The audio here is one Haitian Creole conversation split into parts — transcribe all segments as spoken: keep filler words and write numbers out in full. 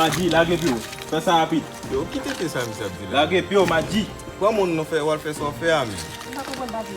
Madji, lage pye w. Fè sa rapid. Yo, ki tete sa misye ap di la? Lage pye w, Madji. Pran moun nou fè, w al fè sa w fè a, men. M pa konprann, Madji.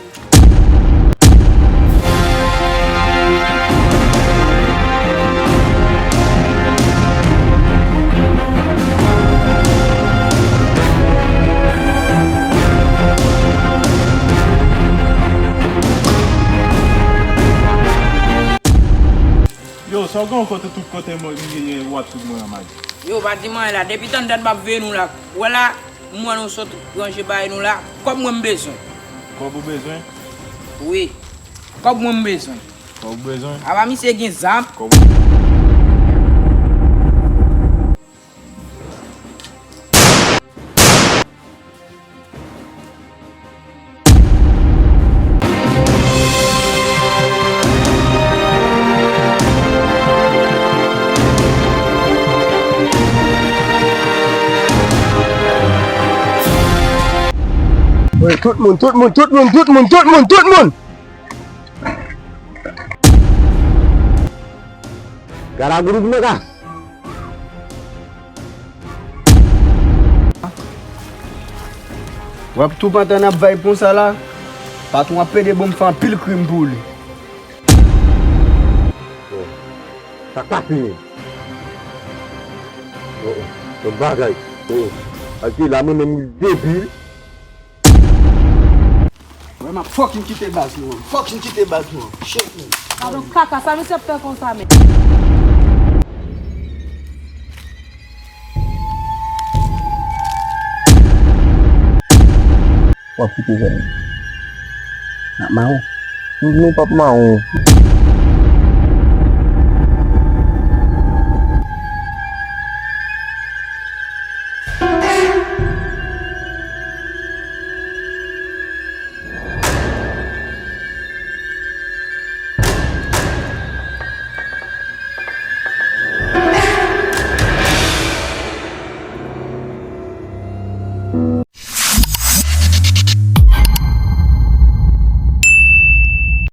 Yo, sa w gen kote tout kote mwen, m genyen w ap swiv mwen an, Madji. Yo, pa di m anyen la. Depi tann dat m ap veye nou la. Wè la, m wè nou sot ranje bagay nou la. Kòb mwen m bezwen. Kòb ou bezwen? Wi. Kòb mwen m bezwen. Kòb ou bezwen? Apa misye gen zam? Kòb Wi, tout moun, tout moun, tout moun, tout moun, tout moun, tout moun! Gad a gwoup nèg la. W ap tou pantan n ap vay pon sa la. Patwon ap pede bon m fè anpil krim pou li. Sa k pase menm? Oh, oh. Bon bagay. Oh, oh. Ak la mwen menm debil. Wè, m ap fucking kite baz nou an. Fucking kite baz nou an. Shit, man. Gadon kaka, sa misye ap fè konsa, men. W ap kite zòn nan. N ap mawon. Nou, nou p ap mawon.